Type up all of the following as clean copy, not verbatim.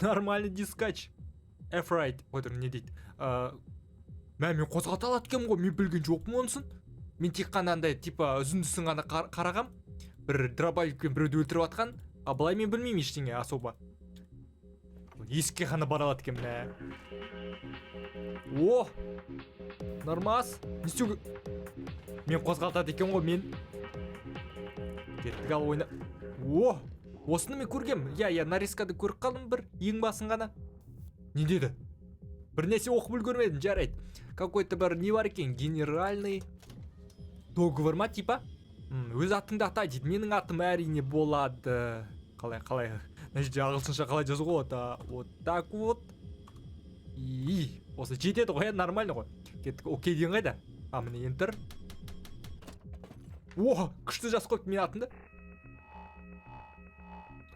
Нормальный дискач. Afraid. Отыр, не дейді? Мә, мен қозғалта алады екенмін ғой, мен білген жоқпын онысын. Мен тек қана андай, типа, үзіндісін ғана қарағам. Бір дробовикпен біреуді өлтіріп жатқан. А былай мен білмеймін ештеңе особо. Есікке ғана бара алады екенмін, мә. О! Нормас. Не істеуге? Мен қозғалтады екен ғой, мен. Кеттік, ал, ойна. О! Осыны мен көргем. Иә, иә, нарезкада көріп қалдым бір ең басын ғана. Не деді? Бір нәрсе оқып үлгермедім, жарайды. Какой-то бір не бар екен, генеральный договор ма, типа? Өз атыңды ата дейді. Менің атым, әрине, болады. Қалай, қалай? Мына жерде ағылшынша қалай жазуға болады? А, вот так вот. И, осы жетеді ғой, иә, нормально ғой. Кеттік, окей деген қайда? А, міне, enter. О, күшті жазып қойыпты менің атымды.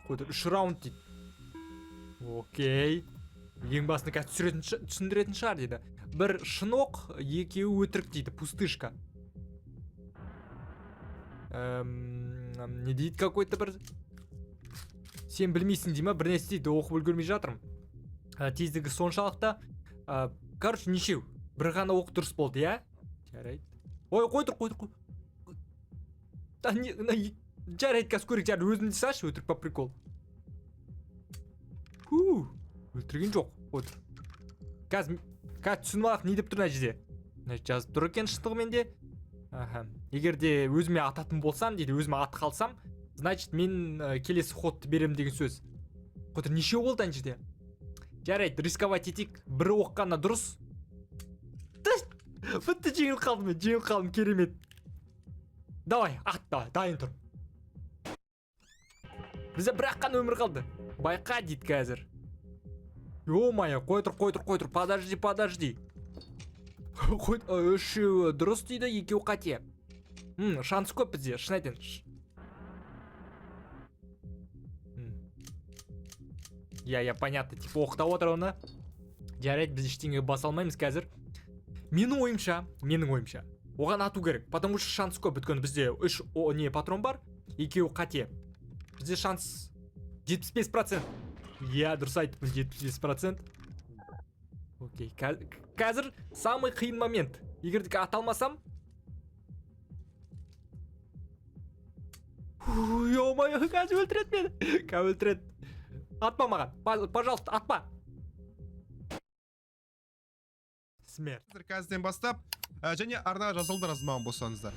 Қойды, үш раунд дейді. Окей. Ең басында қазір түсіретін, түсіндіретін шығар дейді. Бір шын оқ, екеуі өтірік дейді, пустышка. Не дейді, какой-то бір сен білмейсің дей ма, бір нәрсе дейді, оқып үлгермей жатырмын. Тездігі соншалықты. Короче, нешеу? Бір ғана оқ дұрыс болды, иә? Жарайды. Ой, қой тұр, қой тұр, қой. Да, не, жарайды, қазір көрейік, жарайды, өзімді салшы, өтірік по прикол. Фу, өлтірген жоқ, отыр. Қазір, қазір түсініп алайық, не деп тұр мына жерде. Мына жерде жазып тұр екен шындығымен де. Аха. Егер де өзіме ататын болсам дейді, өзіме ат қалсам, значит, мен келесі ходты беремін деген сөз. Қотыр, нешеу болды ана жерде? Жарайды, рисковать етейік. Бір оқ қана дұрыс. Бітті, жеңіліп қалдым мен, жеңіліп қалдым, керемет. Давай, ат, давай, дайын тұр. Бізде бір ақ қана өмір қалды. Байқа дейді қазір. Ё-моё, қой тұр, қой тұр, қой тұр, подожди, подожди. Қой, үшеуі дұрыс дейді, екеуі қате. Шанс көп бізде, шын айтайын. Иә, иә, понятно, типа оқтап отыр оны. Жарайды, біз ештеңе баса алмаймыз қазір. Менің ойымша, оған ату керек, потому что шанс көп, өйткені бізде үш не патрон бар, екеуі қате. Бізде шанс 75%. Иә, дұрыс айттым, 75%. Окей, қазір самый қиын момент. Егер де ата алмасам. Ё-моё, қазір өлтіреді мені. Қазір өлтіреді. Атпа маған. Пожалуйста, атпа. Смерть. Қазірден бастап және арнаға жазылыңдар, жазылмаған болсаңыздар.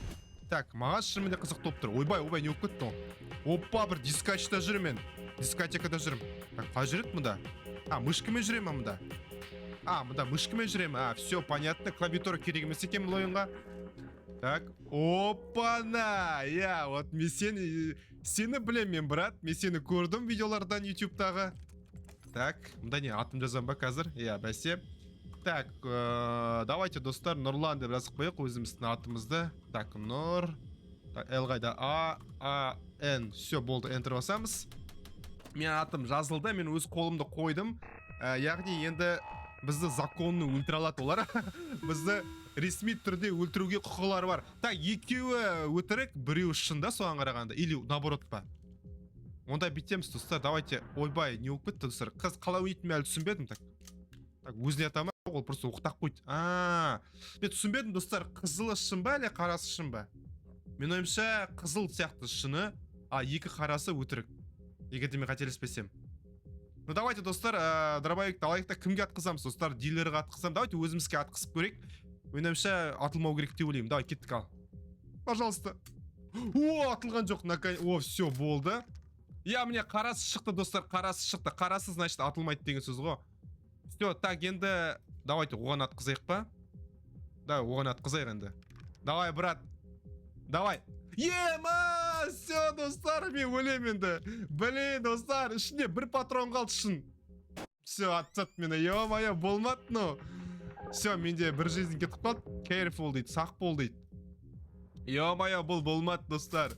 Так, маған шынымен де қызық болып тұр. Ойбай, ойбай, не болып кетті ол? Опа, бір дискачта жүрмін мен, дискотекада жүрмін. Так, қалай жүреді мұнда? А, мышкамен жүре ма мұнда? А, мында мышкамен жүре ма? А, все понятно, клавиатура керек емес екен бұл ойынға. Так, опа-на, иә, вот мен сені білемін мен, брат, мен сені көрдім видеолардан ютубтағы. Так, мында не, атым жазамын ба қазір? Иә, бәсе. Так, давайте, достар, Нұрлан деп жазып қояйық өзіміздің атымызды. Так, Нұр. Так, Л қайда? А, А, Н. Все, болды, Enter басамыз. Мен атым жазылды, мен өз қолымды қойдым. Яғни енді бізді законно өлтіре алады олар. Бізді ресми түрде өлтіруге құқылары бар. Так, екеуі өтірік, біреуі шын да соған қарағанда. Или наоборот па? Онда бүйтеміз, достар, давайте. Ойбай, не болып кетті, достар? Қыз қалай ойнайтынын мен әлі түсінбедім. Так. Так, өзіне ата ма? Ол просто оқтап қойды. А, мен түсінбедім, достар, қызылы шын ба, әлде қарасы шын ба? Мен ойымша, қызыл сияқты шыны, а екі қарасы өтірік. Егер де мен қателеспесем. Ну давайте, достар, дробовикті алайық та, кімге атқызамыз, достар? Дилерға атқызамын. Давайте өзімізге атқызып көрейік. Менің ойымша, атылмау керек деп ойлаймын. Давай, кеттік, ал. Пожалуйста. О, атылған жоқ. О, все, болды. Иә, міне, қарасы шықты, достар, қарасы шықты. Қарасы, значит, атылмайды деген сөз ғой. Все, так, енді давайте оған атқызайық па? Давай, оған атқызайық енді. Давай, брат. Давай. Ема! Все, достар, мен өлемін енді. Блин, достар, ішінде бір патрон қалды шын. Все, атсат мені. Ё-моё, болмады, ну. Все, менде бір жизнь кетіп қалды. Careful дейді, сақ бол дейді. Ё-моё, бұл болмады, достар.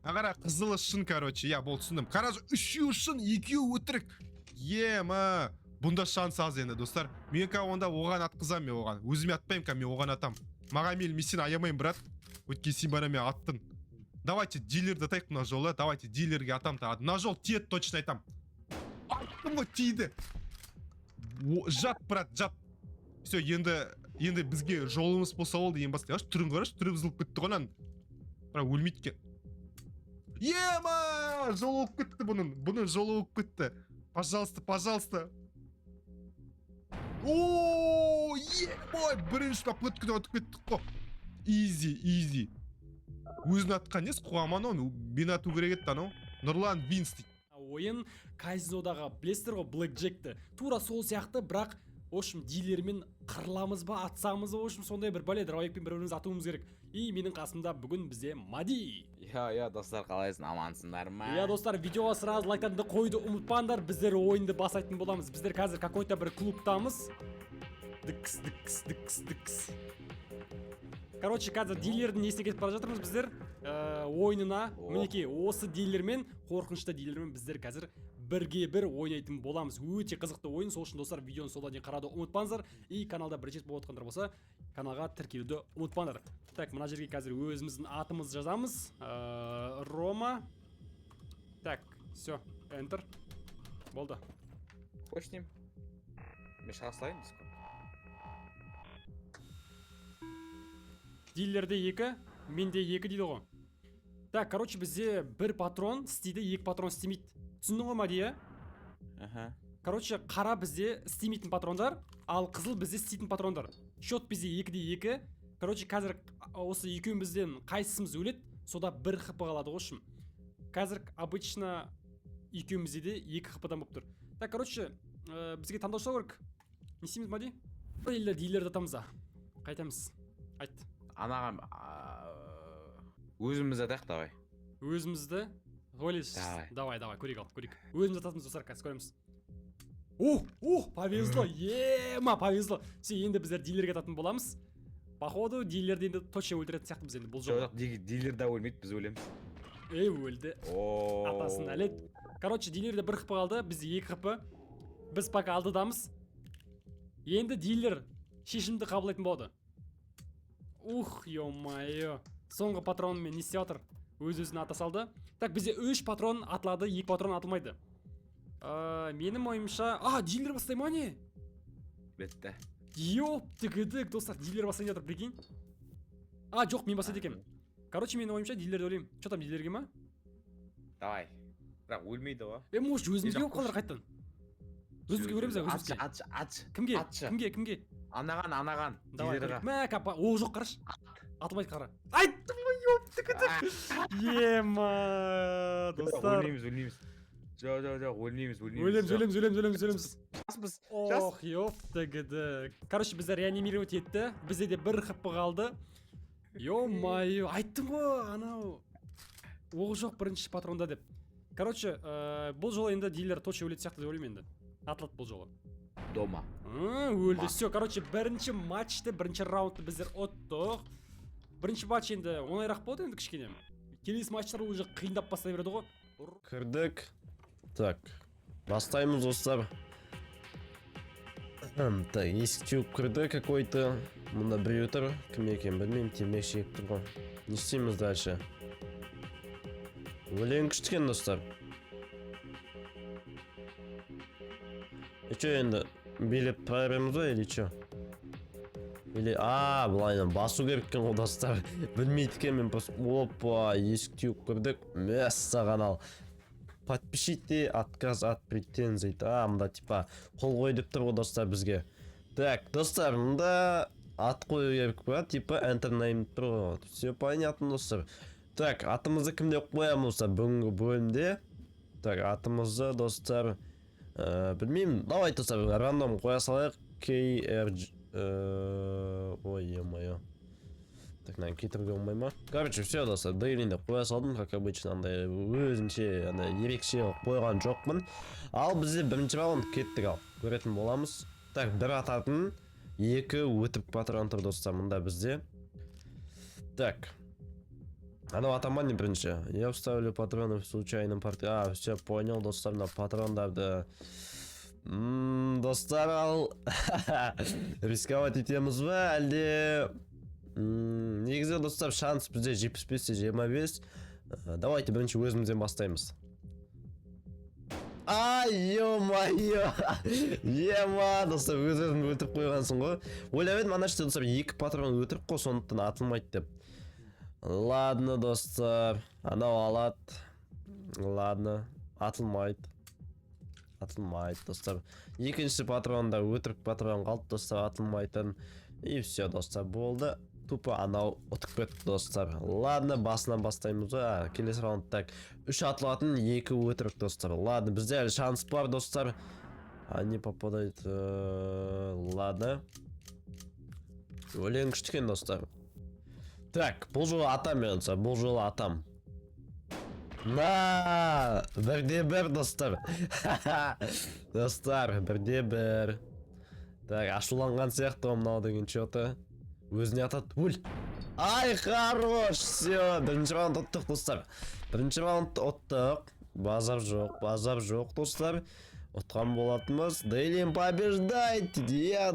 А қара, қызылы шын, короче. Я, болды, түсіндім. Короче, үшеуі шын, екеуі өтірік. Ема. Бұнда шанс аз енді, достар. Мен қазір онда оған атқызамын, мен оған. Өзіме атпаймын, қазір мен оған атам. Маған мейлі, мен сені аямаймын, брат. Өйткені сен бана мен аттың. Давайте дилерді атайық мына жолы. Давайте дилерге атам тағы. Мына жол тиеді, точно айтам. Ай! Айттым ғой, тиді. Жап, брат, жап. Все, енді бізге жолымыз болса болды, ең басты. Аш, түрін қарашы, түрі бұзылып кетті ғой мынаның. Бірақ өлмейді екен. Ема! Жолы болып кетті бұның. Бұның жолы болып кетті. Пожалуйста, пожалуйста. О, ебой, бірінші попыткада өтіп кеттік қой. Изи, изи. Өзін атқан несі, қуам анау, мен ату керек еді анау. Нұрлан Винс дейді. Ойын казинодағы, білесіздер ғой, Блэк Джекті. Тура сол сияқты, бірақ, в общем, дилермен қырыламыз ба, атсамыз ба, в общем, сондай бір бәле, дробовикпен бір бірімізді атуымыз керек. И менің қасымда бүгін бізде Мади. Иә, иә, достар, қалайсың, амансыңдар ма? Иә, достар, видеоға сразу лайктарыңды қоюды ұмытпаңдар. Біздер ойынды бастайтын боламыз. Біздер қазір какой-то бір клубтамыз. Дікс, дікс, дікс, дікс. Короче, қазір дилердің несіне кетіп бара жатырмыз біздер? Ойынына. О. Мінекей, осы дилермен, қорқынышты дилермен біздер қазір бірге бір ойнайтын боламыз. Өте қызықты ойын, сол үшін, достар, видеоны соңына дейін қарауды ұмытпаңыздар. И каналда бірінші рет болып жатқандар болса, каналға тіркелуді ұмытпаңдар. Так, мына жерге қазір өзіміздің атымызды жазамыз. Рома. Так, все, enter. Болды. Қойшы деймін. Мен шыға салайын диско. Дилерде 2, менде 2 дейді ғой. Так, короче, бізде бір патрон істейді, екі патрон істемейді. Түсіндің ғой, Мади, иә? Аха. Короче, қара бізде істемейтін патрондар, ал қызыл бізде істейтін патрондар. Счет бізде 2-де 2. Короче, қазір осы екеумізден қайсымыз өледі, сода 1 хп қалады ғой, в общем. Қазір обычно екеумізде де 2 хп-дан болып тұр. Так, короче, бізге таңдау жасау керек. Не істейміз, Мади? Или дилерді атамыз да. Қайтамыз. Айт. Анаған өзіміз атайық, давай. Өзімізді ойлайсыз. Давай. Давай, давай, көрейік ал, көрейік. Өзіміз ататынбыз, достар, қазір көреміз. Ух, ух, повезло, ема, повезло. Все, енді біздер дилерге ататын боламыз. Походу, дилерді енді точно өлтіретін сияқтымыз енді бұл жолы. Жоқ, дилер да өлмейді, біз өлеміз. Ей, өлді. О. Атасын әлет. Короче, дилерде 1 хп қалды, бізде 2 хп. Біз пока алдыдамыз. Енді дилер шешімді қабылдайтын болады. Ух, ё-моё. Соңғы патронымен не істеп жатыр? Өз-өзін ата салды. Так, бізде 3 патрон атылады, 2 патрон атылмайды. Менің ойымша... А, дилер бастай ма не? Бітті. Ёптігідік, достар, дилер басайын деп жатыр, прикинь. А, жоқ, мен басайды екенмін. Короче, менің ойымша дилерді ойлаймын. Чё там, дилерге ма? Давай. Бірақ өлмейді ғой. Е, может, өзімізге Жоқ, болып қалар қайтадан. Өзімізге көреміз, а, Атшы, өзімізге. атшы, атшы. Кімге? Атшы. Кімге, кімге? Анаған, анаған. Давай, Дилерға. көрейік. Мә, капа, о, жоқ, қарашы. Атылмайды, қара. Айттым ғой, ёптігідік. Ема, достар. Өлмейміз, өлмейміз. Жоқ, жоқ, жоқ, өлмейміз, өлмейміз. Өлеміз, өлеміз, өлеміз, өлеміз, өлеміз. Жаспыз. Ох, ёптігідік. Короче, бізді реанимировать етті. Бізде де 1 хп қалды. Ё-моё, айттым ғой, анау оғы жоқ бірінші патронда деп. Короче, бұл жолы енді дилер точно өлетін сияқты деп ойлаймын енді. Атылады бұл жолы. Дома. Өлді. Все, короче, бірінші матчты, бірінші раундты біздер ұттық. Бірінші матч енді оңайырақ болды енді кішкене. Келесі матчтар уже қиындап бастай берді ғой. Кірдік. Так, бастаймыз, достар. Так, есік теуіп кірді какой-то. Мында біреу тұр. Кім екенін білмеймін, темекі шегіп тұр ғой. Не істейміз дальше? Өлең күшті екен, достар. И чё енді, билеп тұра береміз ғой, или чё? Или, а, былайынан басу керек екен ғой, достар. Білмейді екенмін, просто, опа, есік теуіп кірдік. Мәссаған, ал. Подпишите отказ от претензий. А, мында типа қол қой деп тұр ғой, достар, бізге. Так, достар, мында ат қою керек па? Типа enter name деп тұр ғой. Все понятно, достар. Так, атымызды кім деп қоямыз, достар, бүгінгі бөлімде? Так, атымызды, достар, білмеймін. Давайте, достар, рандом қоя салайық. K R G, ой, ё-моё. Так, мынаны кетіруге болмай ма? Короче, все, достар, Дейлин деп қоя салдым, как обычно, андай өзімше, андай ерекше қылып қойған жоқпын. Ал бізде бірінші раунд кеттік ал. Көретін боламыз. Так, бір ататын, екі өтіп патрон тұр, достар, мында бізде. Так. Анау атама не бірінші? Я вставлю патроны в случайном порт-. А, все, понял, достар, мына патрондарды. Достар, ал рисковать етеміз ба, әлде негізі, достар, шанс бізде 75 те 25. Давайте бірінші өзімізден бастаймыз. Ай, ё-моё! Ема, достар, өз өзін өлтіріп қойғансың ғой. Ойлап едім, ана жерде, достар, екі патрон өтірік қой, сондықтан атылмайды деп. Ладно, достар, анау алады. Ладно, атылмайды. Атылмайды, достар. Екінші патрон да өтірік патрон қалды, достар, атылмайтын. И все, достар, болды. Тупо анау ұтып кетті, достар. Ладно, басынан бастаймыз ғой. А, келесі раунд. Так, үш атылатын, екі өтірік, достар. Ладно, бізде әлі шанс бар, достар. Они попадают. Ладно. Өлең күшті екен, достар. Так, бұл жолы атам мен, достар, бұл жолы атам. На! 1-1, достар. Достар, 1-1. Так, ашуланған сияқты ғой мынау деген че-то. Өзіне атады. Өл! Ай, хорош! Все, бірінші раунд ұттық, достар. Бірінші раунд ұттық. Базар жоқ, базар жоқ, достар. Ұтқан болатынбыз. Дейлин побеждает! Иә.